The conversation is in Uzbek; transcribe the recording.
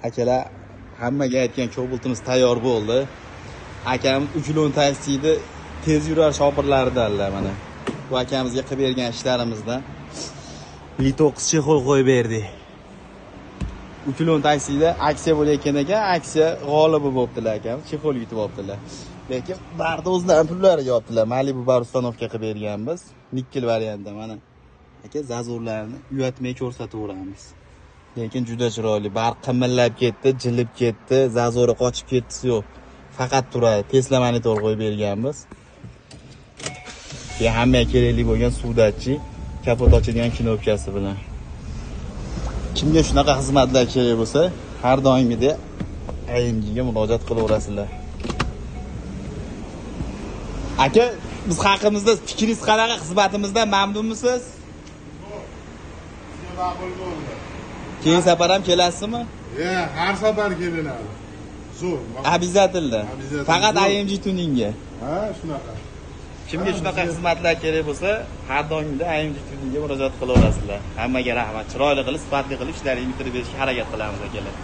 Akalar, hammaga aytgan Cobaltimiz tayyor bo'ldi. Akam Uklon taksida tez yurar shopirlaridanlar mana. Bu akamizga qilib bergan ishlarimizdan Li9 чехол qo'yib berdik. Uklon taksida aksiya bo'layotgan ekan, aksiya g'olibi bo'libdilar akam, чехол yutib olibdilar. Lekin barda o'zlari pullariga olibdilar. Malibu bar установка qilib berganmiz. Nikkel variantda mana. Aka, зазор larni uyatmay ko'rsataveramiz. Lekin juda chiroyli, barq qimillab ketdi, jilib ketdi, зазор i qochib ketdisi yo'q. Faqat turadi. Tesla monitor qo'yib berganmiz. Keyin hammaga kerakli bo'lgan suv datchik, kapot ochadigan knopkasi bilan. Kimga shunaqa xizmatlar kerak bo'lsa, har doimgidek AMGga murojaat qilaverasizlar. Aka, biz haqimizda fikringiz qanaqa? Xizmatimizdan mamnunmisiz? Bizga ma'qul bo'ldi. Keyin safar ham kelasizmi? Ye, har safar kelinadi. Zo'r. Обязательно. Обязательно. Faqat Zo'r. AMG Tuningga. Ha, shunaqa. Kimga Ha, shunaqa bizga- xizmatlar kerak bo'lsa, har doimgidek AMG Tuningga murojaat qilaverasizlar. Hammaga rahmat. Chiroyli qilib, sifatli qilib ishlaringni bitirib berishga harakat qilamiz, akalar.